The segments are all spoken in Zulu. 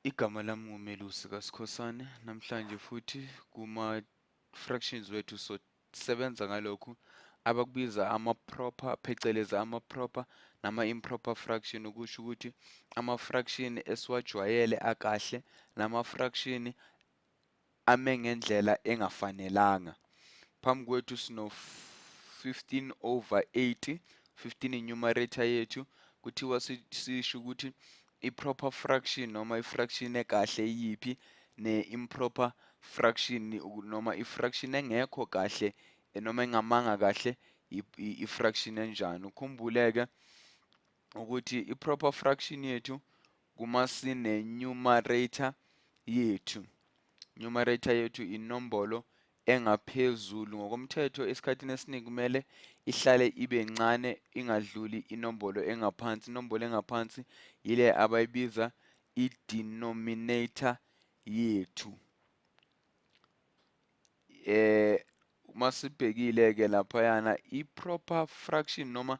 Igama lami nguMelusi kaSikhosana. Namhlanje futhi kuma-fractions wethu sosebenza ngalokhu abakubiza ama-proper, phecelezi ama-proper nama-improper fraction, okusho ukuthi ama-fraction esiwajwayele akahle nama-fraction ame ngendlela engafanelanga. Phambi kwethu sino 15 over 80, 15 i-numerator yethu. Kuthiwa sisho ukuthi i-proper fraction noma i-fraction ekahle iyiphi, ne-improper fraction noma i-fraction engekho kahle noma engamanga kahle i-fraction enjani. Ukhumbuleke ukuthi i-proper fraction yethu kuma sine-numerator yethu, numerator yethu inombolo engaphezulu ngokomthetho esikhathini esiningi kumele ihlale ibe ncane, ingadluli inombolo engaphansi. Inombolo engaphansi yile abayibiza i-denominator yethu. Masibhekile ke laphayana i-proper fraction noma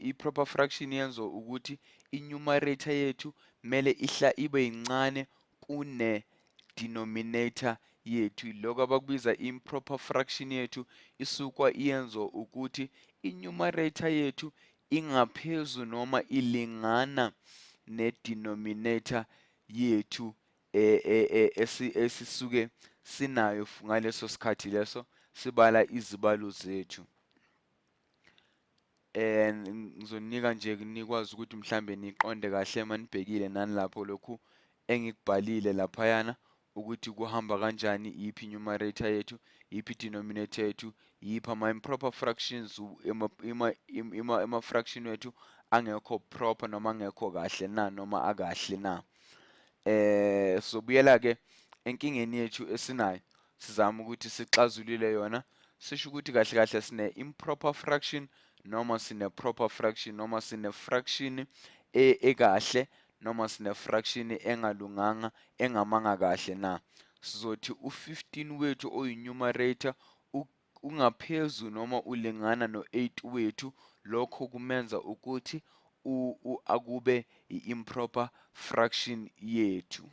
i-proper fraction yenza ukuthi i-numerator yethu kumele ihla ibe yincane kune denominator yethu. Lokho abakubiza improper fraction yethu isukwa iyenza ukuthi i-numerator yethu ingaphezu noma ilingana ne-denominator yethu esisuke sinayo ngaleso sikhathi leso sibala izibalo zethu. Ngizonika nje nikwazi ukuthi mhlambe niqonde kahle manibhekile nani lapho lokhu engikubhalile laphayana ukuthi kuhamba kanjani, iyiphi numerator yethu, iyiphi denominator yethu, yiphi ama-improper fractions, ama-fraction wethu angekho proper noma angekho kahle na noma akahle na. Sobuyela ke enkingeni yethu esinayo, sizama ukuthi sixazulule yona. Sisho ukuthi kahle kahle sine improper fraction noma sine proper fraction, noma sine fraction ekahle noma sine fraction engalunganga, engamanga kahle na. Sizothi u15 wethu oyi-numerator ungaphezu noma ulingana no8 wethu. Lokho kumenza ukuthi akube i-improper fraction yethu.